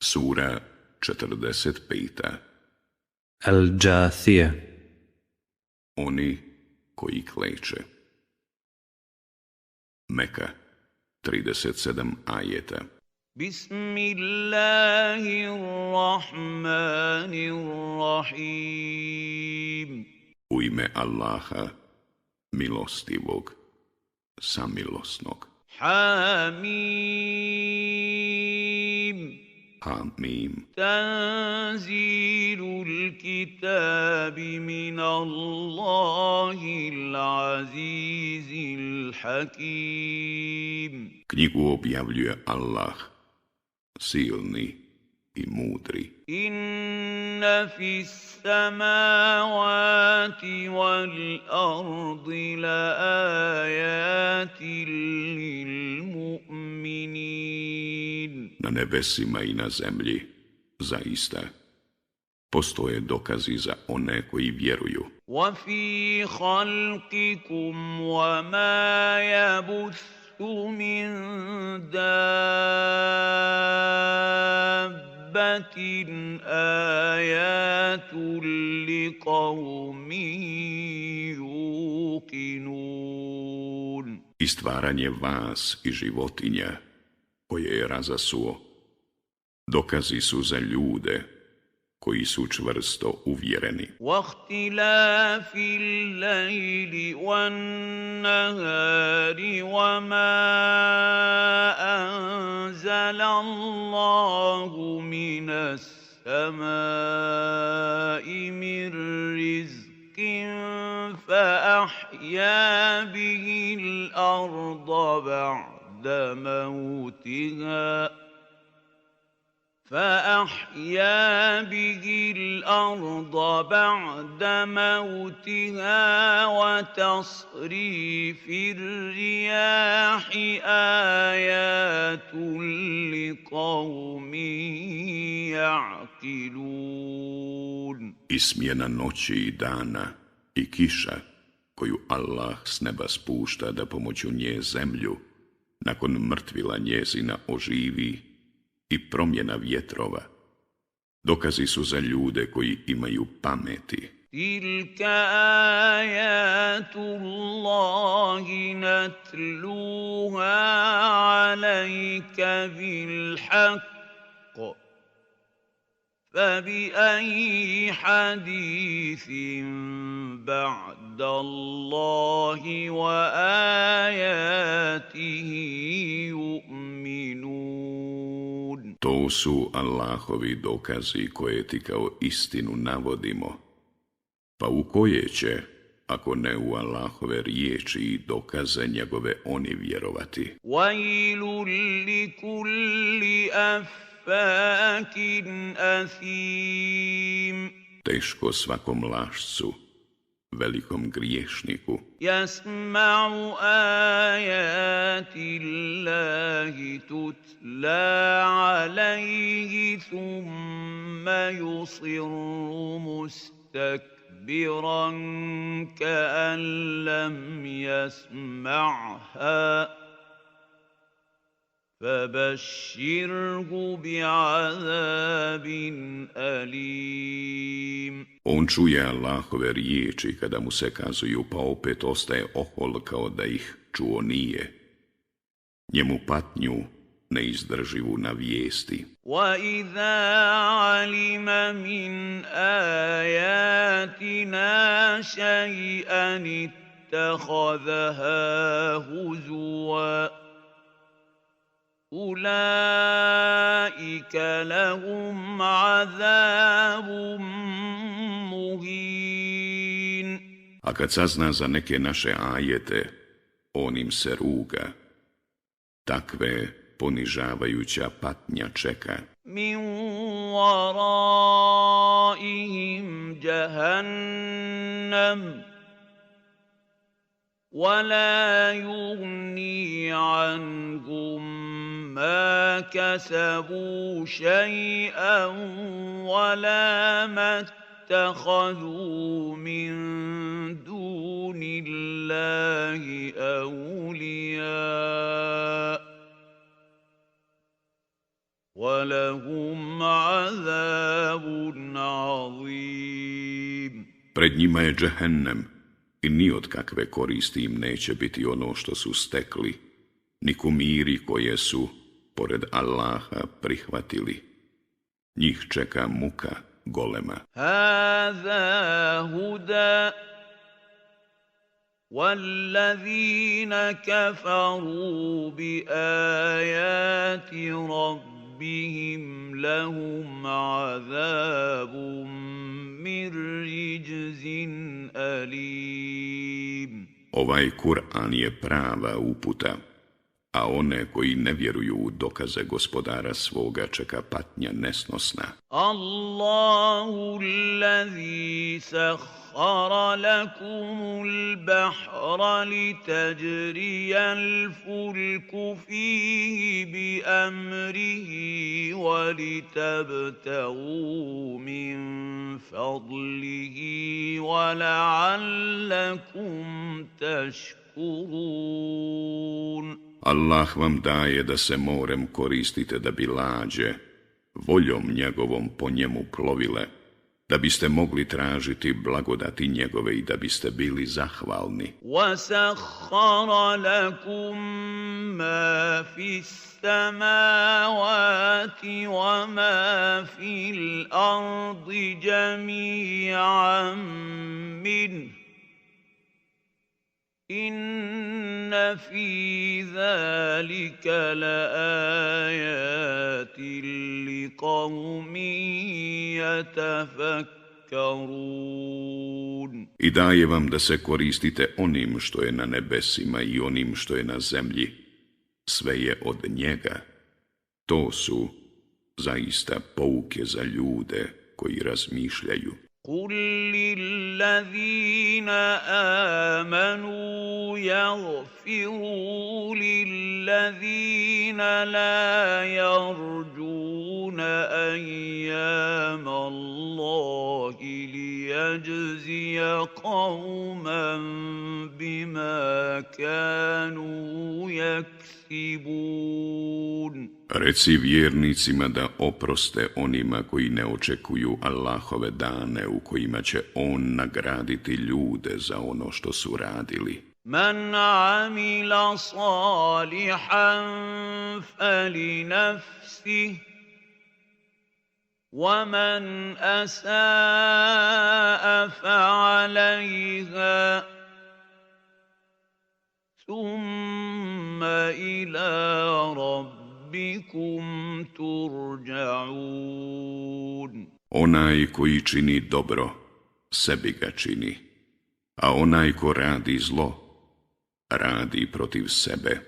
Sura 45. Al-Džathije. Oni koji kleče. Meka, 37 ajeta. Bismillahirrahmanirrahim. U ime Allaha, milostivog, samilosnog. Hamim. Hamim. Tanzilul kitabi min Allahil azizil hakim. Knjigu objavljuje Allah, silni i mudri. Inna fis samawati wal ardi la ayatin lil mu'minin. Na nebesima i na zemlji, zaista, postoje dokazi za one koji vjeruju. وَفِي خَلْقِكُمْ وَمَا يَبُثُّ مِن دَابَّةٍ آيَاتٌ لِقَوْمٍ يُوقِنُونَ. I stvaranje vas i životinja koje je razasuo, dokazi su za ljude koji su čvrsto uvjereni. وَاخْتِلَافِ اللَّيْلِ وَالنَّهَارِ وَمَا أَنزَلَ اللَّهُ مِنَ السَّمَاءِ مِن رِّزْقٍ فَأَحْيَا بِهِ الْأَرْضَ بَعْدَ موتها وتصريف الرياح آيات لقوم يعقلون. I smjena noći i dana i kiša koju Allah s neba spušta da pomoću nje zemlju nakon mrtvila njezina oživi i promjena vjetrova, dokazi su za ljude koji imaju pameti. Tilka ajatu Allahi natluha alejka bil haqq, fabi aji hadithin ba'da Allahi wa ajatihi yu'minun. To su Allahovi dokazi koje ti kao istinu navodimo, pa u koje će, ako ne u Allahove riječi i dokaze njegove, oni vjerovati. Vajlun li kulli affakin athim. Teško svakom lašcu, velikom griješniku. Jasma'u ajati Allahi tutla alaihi thumma yusirru mustakbiran ka'an lam jasma'ha fabashshirhu bi'azabin alim. On čuje Allahove riječi kada mu se kazuju, pa opet ostaje ohol kao da ih čuo nije. Njemu patnju neizdrživu navijesti. وَإِذَا عَلِمَ مِنْ آيَاتِنَا شَيْئًا اتَّخَذَهَا هُزُوًا أُولَئِكَ لَهُمْ عَذَابٌ مُهِينٌ. A kad sazna za neke naše ajete, on im se ruga. Takve ponižavajuća patnja čeka. Min waraihim jahannam ولا يغني عنهم ما كسبوا شيئا ولا ما اتخذوا من دون الله أولياء وَلَهُمْ عَذَابٌ عَظِيمٌ. Pred njima je džehennem i ni od kakve koristi im neće biti ono što su stekli, ni kumiri koje su, pored Allaha, prihvatili. Njih čeka muka golema. هَذَا هُدًى وَالَّذِينَ كَفَرُوا بِآيَاتِ رَبِّهِمْ لَهُمْ عَذَابٌ مِّن رِّجْزٍ أَلِيمٌ. Ovaj Kur'an je prava uputa, a one koji ne vjeruju u dokaze gospodara svoga čeka patnja nesnosna. Allahu allazi sakhara lakumul bahra litajriyal fulku fihi bi amrihi wa litabtaghu min fadlihi wa la'allakum tashkurun. Allah vam daje da se morem koristite da bi lađe, voljom njegovom po njemu plovile, da biste mogli tražiti blagodati njegove i da biste bili zahvalni. وَسَخَّرَ لَكُم مَّا فِي السَّمَاوَاتِ وَمَا فِي الْأَرْضِ جَمِيعًا مِّنْهُ إِنَّ فِي ذَلِكَ لَآيَاتٍ لِقَوْمٍ يَتَفَكَّرُونَ. I daje vam da se koristite onim što je na nebesima i onim što je na zemlji. Sve je od njega. To su zaista pouke za ljude koji razmišljaju. قُل لِّلَّذِينَ آمَنُوا يَغْفِرُوا لِلَّذِينَ لَا يَرْجُونَ أَيَّامَ اللَّهِ لِيَجْزِيَ قَوْمًا بِمَا كَانُوا يَكْسِبُونَ. Reci vjernicima da oproste onima koji ne očekuju Allahove dane u kojima će on nagraditi ljude za ono što su radili. مَنْ عَمِلَ صَالِحًا فَلِنَفْسِهِ وَمَنْ أَسَاءَ فَعَلَيْهَا ثُمَّ إِلَى رَبِّكُمْ تُرْجَعُونَ. Onaj koji čini dobro, sebi ga čini, a onaj ko radi zlo, radi protiv sebe,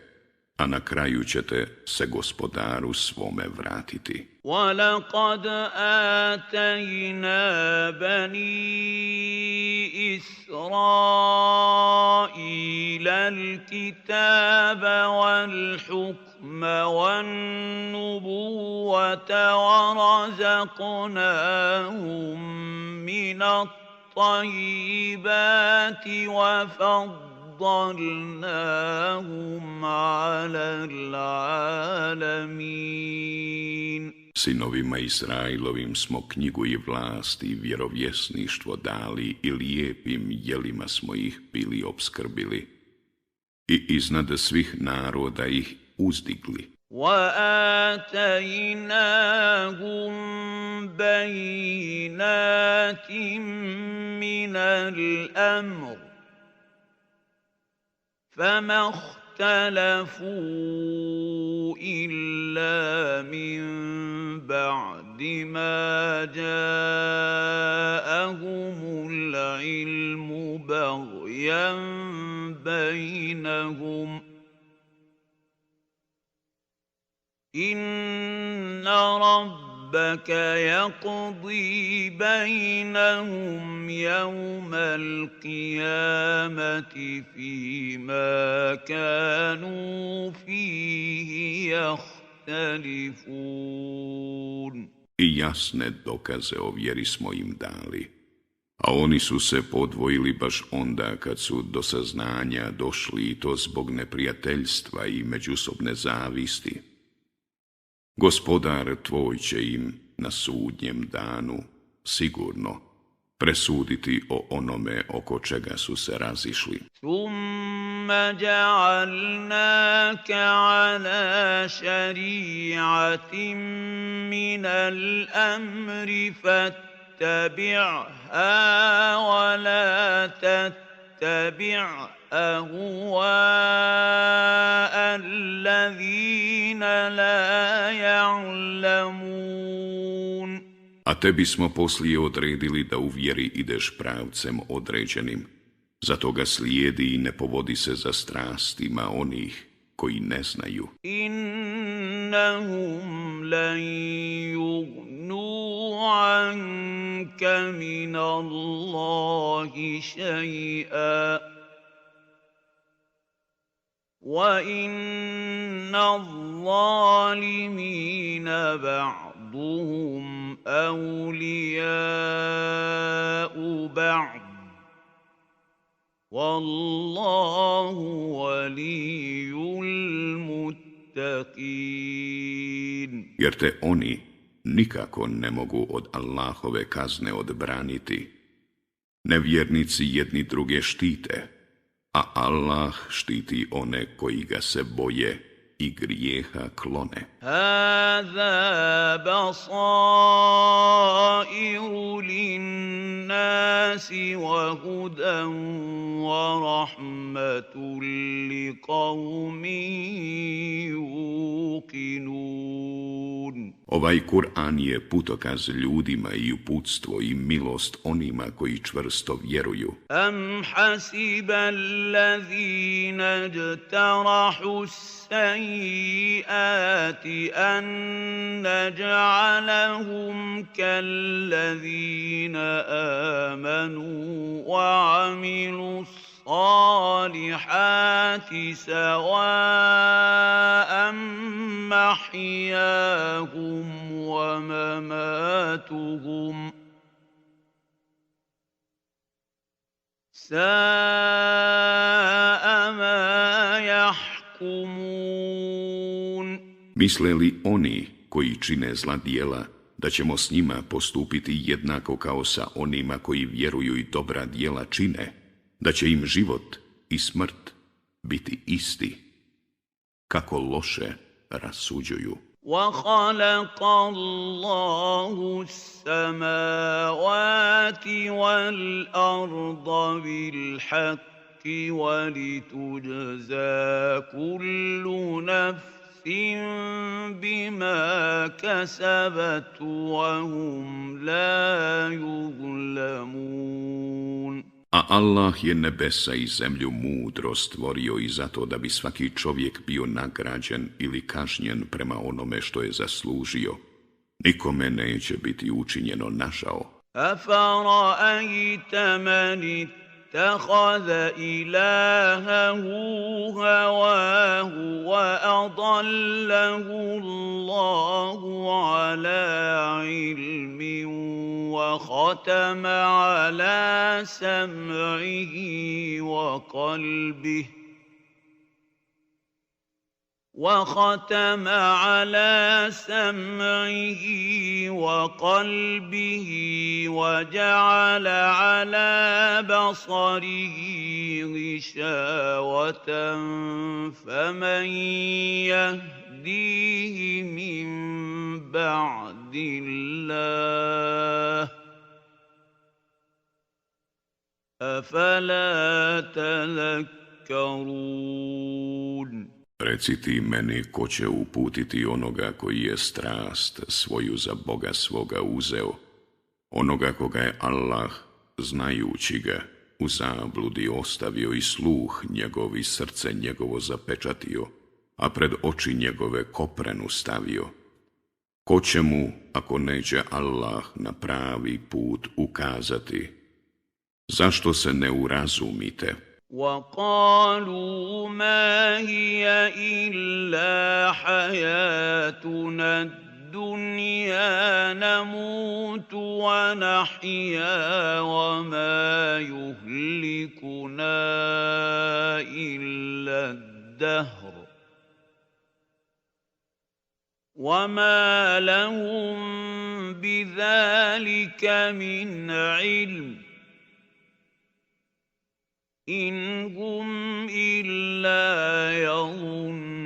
a na kraju ćete se gospodaru svome vratiti. وَلَقَدْ آتَيْنَا بَنِي إِسْرَائِيلَ الْكِتَابَ وَالْحُكْمَ وَالنُّبُوَّةَ وَرَزَقْنَاهُم مِّنَ الطَّيِّبَاتِ وَفَضَّلْنَاهُمْ عَلَى الْعَالَمِينَ. Sinovima Israilovim smo knjigu i vlast i vjerovjesništvo dali i lijepim jelima smo ih bili opskrbili i iznad svih naroda ih uzdigli. وَآتَيْنَاهُمْ بَيِّنَاتٍ مِّنَ الْأَمْرِ فَمَا اخْتَلَفُوا إِلَّا مِن بَعْدِ مَا جَاءَهُمُ الْعِلْمُ بَغْيًا بَيْنَهُمْ إِنَّ رَبَّكَ يَقْضِي بَيْنَهُمْ يَوْمَ الْقِيَامَةِ فِيمَا كَانُوا فِيهِ يَخْتَلِفُونَ. I jasne dokaze o vjeri smo im dali, a oni su se podvojili baš onda kad su do saznanja došli i to zbog neprijateljstva i međusobne zavisti. Gospodar tvoj će im na sudnjem danu sigurno presuditi o onome oko čega su se razišli. ثم جعلناك على شريعة من الأمر فاتبعها ولا تتبع أهواء الذين لا يعلمون. A tebi smo poslije odredili da u vjeri ideš pravcem određenim. Zato ga slijedi i ne povodi se za strastima onih koji ne znaju. Innahum lan yugnu anka min Allahi šaj'a. Wa inna adh-dhalimina ba'duhum awliya'u ba'd. Wallahu waliyul muttaqin. Jer te oni nikako ne mogu od Allahove kazne odbraniti. Nevjernici jedni druge štite, a Allah štiti one koji ga se boje i grijeha klone. Hāzā basā'iru linnāsi wa hudan wa rahmatun liqawmin yuqinun. Ovaj Kur'an je putokaz ljudima i uputstvo i milost onima koji čvrsto vjeruju. Am hasiba allazina ijtarahu as-sayyi'ati an naj'alahum kallazina amanu wa 'amilus الصالحات سواء محياهم ومماتهم ساء ما يحكمون. Misle li oni koji čine zla djela da ćemo s njima postupiti jednako kao sa onima koji vjeruju i dobra djela čine, da će im život i smrt biti isti? Kako loše rasuđuju. وَخَلَقَ اللَّهُ السَّمَاوَاتِ وَالْأَرْضَ بِالْحَقِّ وَلِتُجْزَى كُلُّ نَفْسٍ بِمَا كَسَبَتْ وَهُمْ لَا يُظْلَمُونَ. A Allah je nebesa i zemlju mudro stvorio i zato da bi svaki čovjek bio nagrađen ili kažnjen prema onome što je zaslužio. Nikome neće biti učinjeno nažao. أَفَرَأَيْتَ مَنِ اتَّخَذَ إِلَٰهَهُ هَوَاهُ وَأَضَلَّهُ اللَّهُ عَلَىٰ عِلْمٍ وختم على سمعه وقلبه وجعل على بصره غشاوة فمن يهديه من بعد الله أفلا تذكرون. Reci ti meni ko će uputiti onoga koji je strast svoju za Boga svoga uzeo, onoga koga je Allah, znajući ga, u zabludi ostavio i sluh njegov i srce njegovo zapečatio, a pred oči njegove koprenu stavio. Ko će mu, ako neće Allah na pravi put ukazati? Zašto se ne urazumite? وَقَالُوا مَا هِيَ إِلَّا حَيَاتُنَا الدُّنْيَا نَمُوتُ وَنَحْيَا وَمَا يُهْلِكُنَا إِلَّا الدَّهْرُ وما لهم بذلك من علم إن هم إلا يظنون.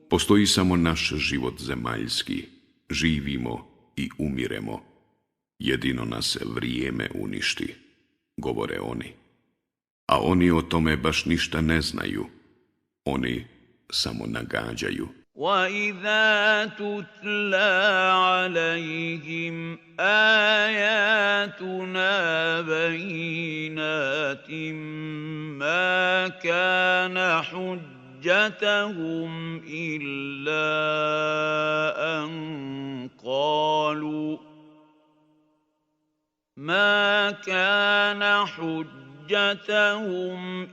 Postoji samo naš život zemaljski, živimo i umiremo. Jedino nas vrijeme uništi, govore oni. A oni o tome baš ništa ne znaju. Oni samo nagađaju. وَإِذَا تُتْلَى عَلَيْهِمْ آيَاتُنَا بَيِّنَاتٍ مَا كَانَ حُجَّتَهُمْ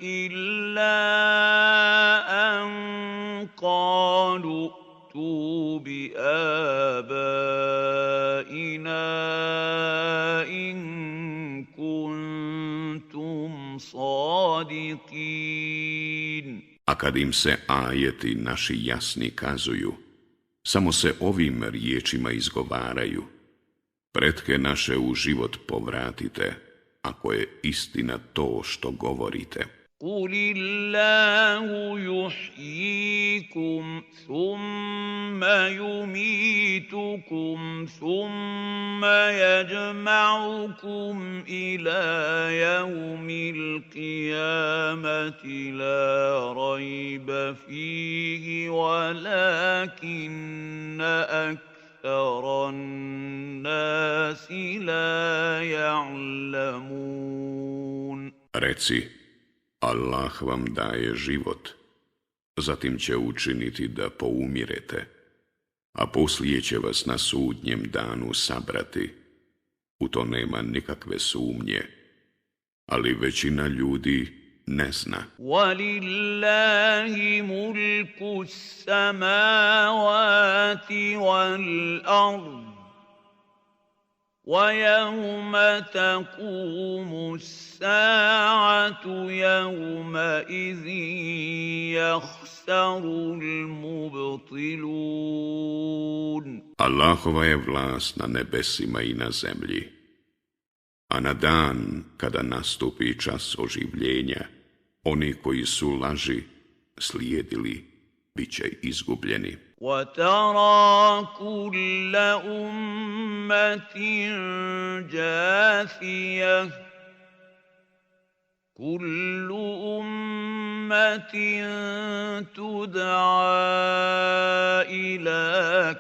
إلا أن قالوا ائتوا بآبائنا إن كنتم صادقين. A kad im se ajeti naši jasni kazuju, samo se ovim riječima izgovaraju. Pretke naše u život povratite, ako je istina to što govorite. قُلِ اللَّهُ يُحْيِيكُمْ ثُمَّ يُمِيتُكُمْ ثُمَّ يَجْمَعُكُمْ إِلَى يَوْمِ الْقِيَامَةِ لَا رَيْبَ فِيهِ وَلَكِنَّ أَكْثَرَ النَّاسِ لَا يَعْلَمُونَ. Reci, Allah vam daje život, zatim će učiniti da poumirete, a poslije će vas na sudnjem danu sabrati. U to nema nikakve sumnje, ali većina ljudi ne zna. وَلِلَّهِ مُلْكُ السَّمَاوَاتِ وَالْأَرْضِ وَيَوْمَ تَقُومُ السَّاعَةُ يَوْمَئِذٍ يَخْسَرُ الْمُبْطِلُونَ. Allahova je vlast na nebesima i na zemlji, a na dan kada nastupi čas oživljenja, oni koji su laži slijedili bit će izgubljeni. وَتَرَى كُلَّ أُمَّةٍ جَاثِيَةً كُلُّ أُمَّةٍ تُدْعَى إِلَى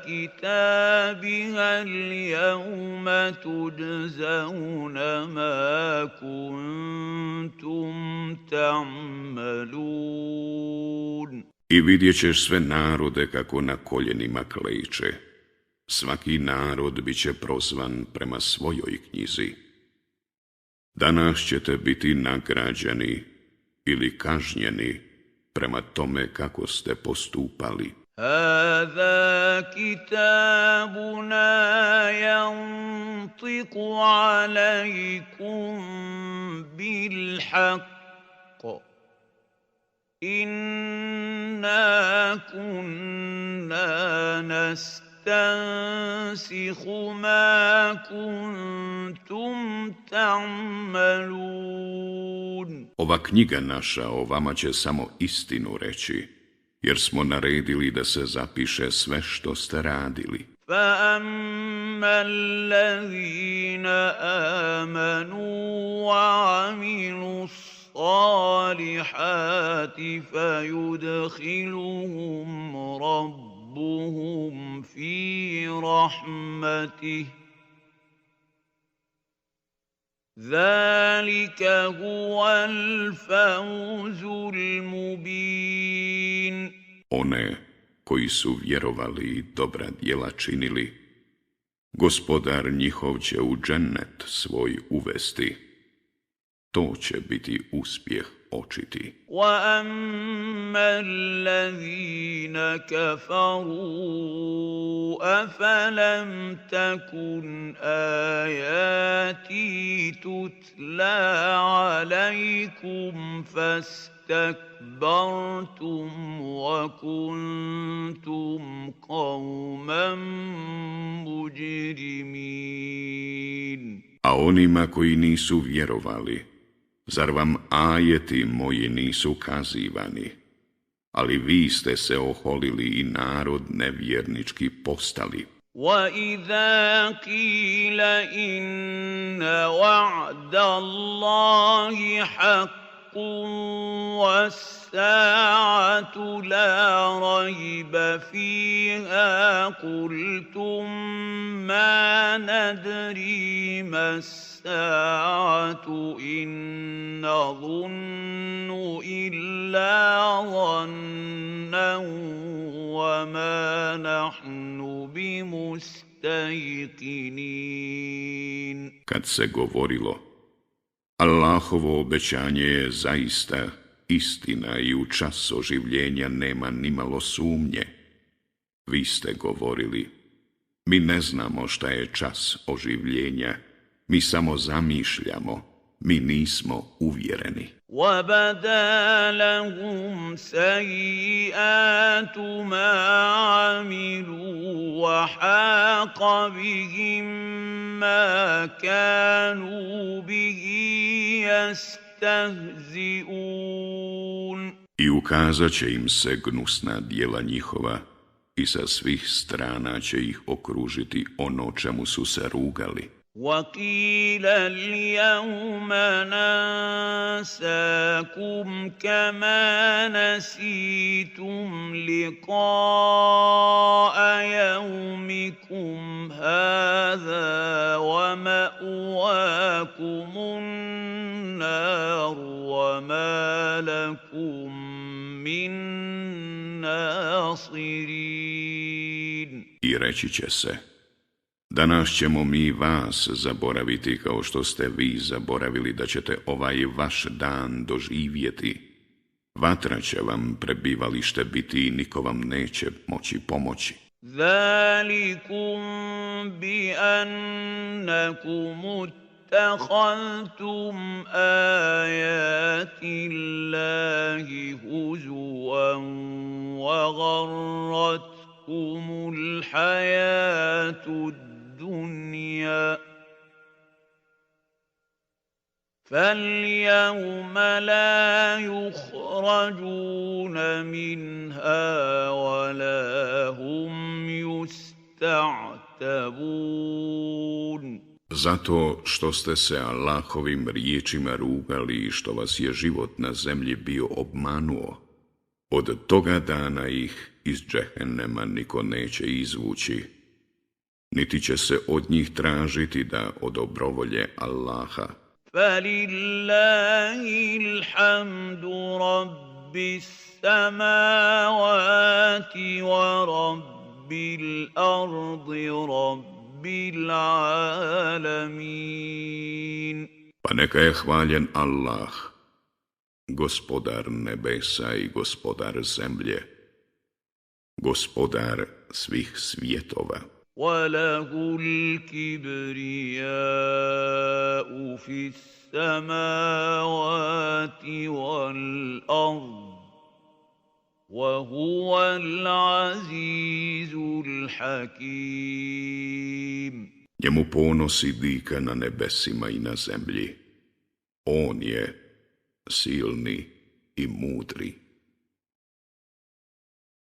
كِتَابِهَا الْيَوْمَ تُجْزَوْنَ مَا كُنتُمْ تَعْمَلُونَ. I vidjet ćeš sve narode kako na koljenima kleče. Svaki narod bit će prozvan prema svojoj knjizi. Danas ćete biti nagrađeni ili kažnjeni prema tome kako ste postupali. هَذَا كِتَابُنَا يَنطِقُ عَلَيْكُمْ بِالْحَقِّ إِنَّا كُنَّا نَسْتَنسِخُ مَا كُنتُمْ تَعْمَلُونَ. Ova knjiga naša o vama će samo istinu reći, jer smo naredili da se zapiše sve što ste radili. فَأَمَّا الَّذِينَ آمَنُوا وَعَمِلُوا الصَّالِحَاتِ فَيُدْخِلُهُمْ رَبُّهُمْ فِي رَحْمَتِهِ ذَلِكَ هُوَ الْفَوْزُ الْمُبِينُ. One koji su vjerovali i dobra djela činili, Gospodar njihov će u džennet svoj uvesti. To će biti uspjeh očiti. وَأَمَّا الَّذِينَ كَفَرُوا أَفَلَمْ تَكُنْ آيَاتِي تُتْلَى عَلَيْكُمْ فَاسْتَكْبَرْتُمْ اسْتَكْبَرْتُمْ وَكُنْتُمْ قَوْمًا مُجْرِمِينَ. A onima koji nisu vjerovali, zar vam ajeti moji nisu kazivani? Ali vi ste se oholili i narod nevjernički postali. وَإِذَا قِيلَ إِنَّ وَعْدَ اللَّهِ حَقٌّ وَالسَّاعَةُ لَا رَيْبَ فِيهَا قُلْتُم مَّا نَدْرِي مَا السَّاعَةُ إِن نَّظُنُّ إِلَّا ظَنًّا وَمَا نَحْنُ بِمُسْتَيْقِنِينَ. Kad se govorilo, Allahovo obećanje je zaista istina i u čas oživljenja nema nimalo sumnje. Vi ste govorili, mi ne znamo šta je čas oživljenja, mi samo zamišljamo, mi nismo uvjereni. وَبَدَا لَهُمْ سَيِّئَاتُ مَا عَمِلُوا وَحَاقَ بِهِم مَّا كَانُوا بِهِ يَسْتَهْزِئُونَ. I ukazat će im se gnusna djela njihova i sa svih strana će ih okružiti ono čemu su se rugali. وَقِيلَ الْيَوْمَ نَنسَاكُمْ كَمَا نَسِيتُمْ لِقَاءَ يَوْمِكُمْ هَٰذَا وَمَأْوَاكُمُ النَّارُ وَمَا لَكُم مِّن نَّاصِرِينَ. I reći će se, danas ćemo mi vas zaboraviti kao što ste vi zaboravili da ćete ovaj vaš dan doživjeti. Vatra će vam prebivalište biti i niko vam neće moći pomoći. ذَلِكُمْ بِأَنَّكُمُ اتَّخَذْتُمْ آيَاتِ اللَّهِ هُزُوًا وَغَرَّتْكُمُ الْحَيَاةُ الدُّنْيَا فَالْيَوْمَ لَا يُخْرَجُونَ مِنْهَا وَلَا هُمْ يُسْتَعْتَبُونَ. Zato što ste se Allahovim riječima rugali i što vas je život na zemlji bio obmanuo, od toga dana ih iz džehennema niko neće izvući, niti će se od njih tražiti da odobrovolje Allaha. فَلِلَّهِ الْحَمْدُ رَبِّ السَّمَاوَاتِ وَرَبِّ الْأَرْضِ رَبِّ الْعَالَمِينَ. Pa neka je hvaljen Allah, gospodar nebesa i gospodar zemlje, gospodar svih svjetova. وَلَهُ الْكِبْرِيَاءُ فِي السَّمَاوَاتِ وَالْأَرْضِ وَهُوَ الْعَزِيزُ الْحَكِيمُ. Njemu ponosi dika na nebesima i na zemlji. On je silni i mudri.